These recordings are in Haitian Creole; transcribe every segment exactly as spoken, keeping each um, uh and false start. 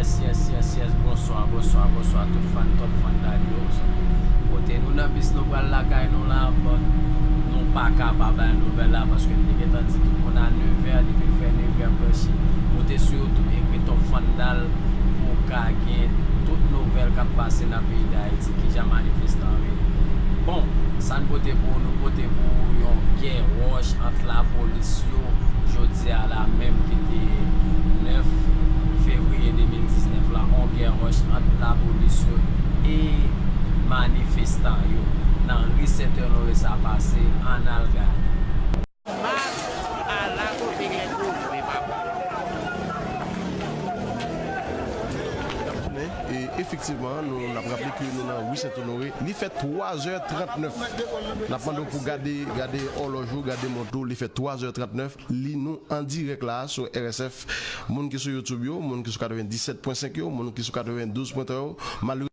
Yes, yes, yes, bonswa, bonswa, bonswa tout fan, top fan radyo. Kote nou nan bis, nou pral lakay nou la, but nou pa ka pa bay nouvèl la, paske m te gentan di tout moun a nevè, depi l fè nevè prèske, moute sou YouTube, ekri Top Fandal pou w ka gen tout nouvèl k ap pase nan peyi Dayiti, kijan manifestan yo ye. Bon, sa n pote pou ou, nou pote pou ou yon gè wòch ant lapolis yo, jodi a la menm ki te nèf fevriye de mil diznèf la, yon gè wòch ant lapolis yo e manifestan yo nan ri Sent Onore sa pase, ann al gade. Mas a la kote gen koze, papa. N ap tounen, e efektivman, nou, n ap raple ke nou nan ri Sent Onore. Li fè twa zè trannèf. N ap mande w pou gade, gade òlòj ou, gade mont ou. Li fè twa zè trannèf. Li nou an dirèk la sou R S F. Moun ki sou YouTube yo, moun ki sou katrevenndisèt pwen senk yo, moun ki sou katrevendouz pwen twa yo, malere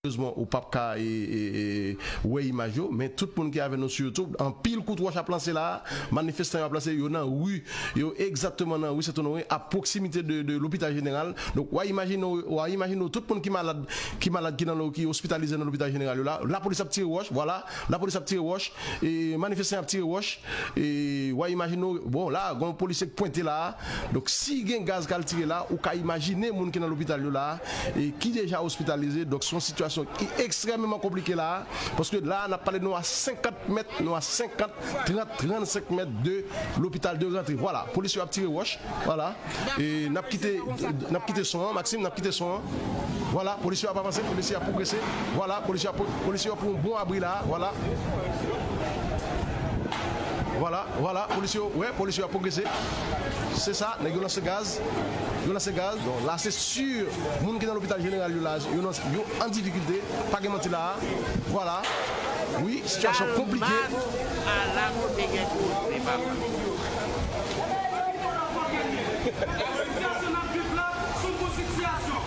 Malerezman, ou p ap ka, e, e, e, wè imaj yo, men tout moun ki avè nou sou YouTube, anpil kout wòch ap lanse la a, manifestan yo ap lanse, yo nan ri, yo egzakteman nan ri Sent Onore, a pwoksimite de, de lopital jeneral. Donk, w a imajine w, w a imajine w, tout moun ki malad, ki malad, ki nan, ki ospitalize nan lopital jeneral yo la, lapolis ap tire wòch, vwala, lapolis ap tire wòch, e manifestan yo ap tire wòch, e w a imajine w, bon, la, gon polisye k pwente la a, donk, si gen gaz k al tire la, ou ka imajine moun ki nan lopital yo la a, e ki deja ospitalize. Donk, se yon sitiyasyon ki ekstrèmeman konplike la a, paske la a, n ap pale nou a senkant mèt, nou a senkant, trant, trannsenk mèt de lopital de rantre. Vwala, polisye yo ap tire wòch, vwala. E n ap kite, n ap kite son an, Maxime, n ap kite son an. Vwala, polisye yo ap avanse, polisye yo ap pwogrese. Vwala, polisye yo ap, polisye yo ap pran yon bon abri la a, vwala. Vwala, vwala, polisye yo, wè, polisye yo ap pwogrese. Se sa, nèg yo lanse gaz. Yo lanse gaz. Bon, la, se si moun ki nan lopital jeneral yo la, yo nan, yo an difikilte. Pa gen manti la a. Vwala. Wi, sitiyasyon konplike. Mas a la kote gen koze, papa. Sitiyasyon n ap viv la, se yon bon sitiyasyon.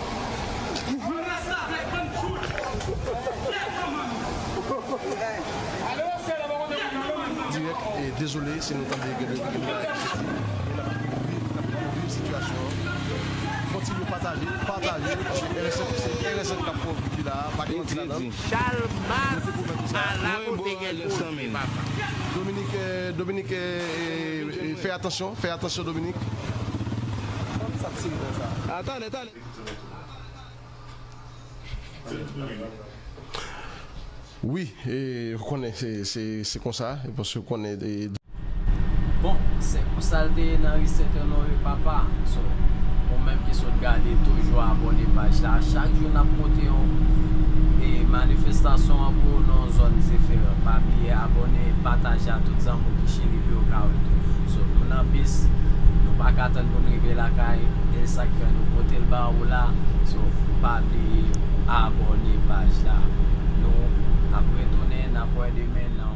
Nou rete avèk bann tout. Dirèk, e dezole si nou tande gen de, gen de bagay ki soti, men n ap dekouvri, n ap dekouvri sitiyasyon an. Kontinye pataje, pataje, paske R S F, se R S F k ap pwodui la, pa gen manti ladan. Chal Mas a la kote gen koze, papa. Dominique, euh, Dominique, euh, euh, euh, fè atansyon, fè atansyon, Dominique. Atalè, atalè. Wi, e, ou konnen se, se, se konsa, e paske ou konnen, e, Bon, se konsa l te ye nan ri Sent Onore, papa. So, ou menm ki sot gade, toujou abòne paj la. Chak jou n ap pote yon, e, manifestasyon an pou ou nan yon zòn diferan. Pa bliye abòne, pataje a tout zanmi w ki cheri pou yo ka wè tou. So, nou nan bis, nou pa ka tann pou n rive lakay, e sa k fè nou pote l ba ou la. So, pa bliye abòne paj la. Nou ap retounen, n ap wè demen, n ap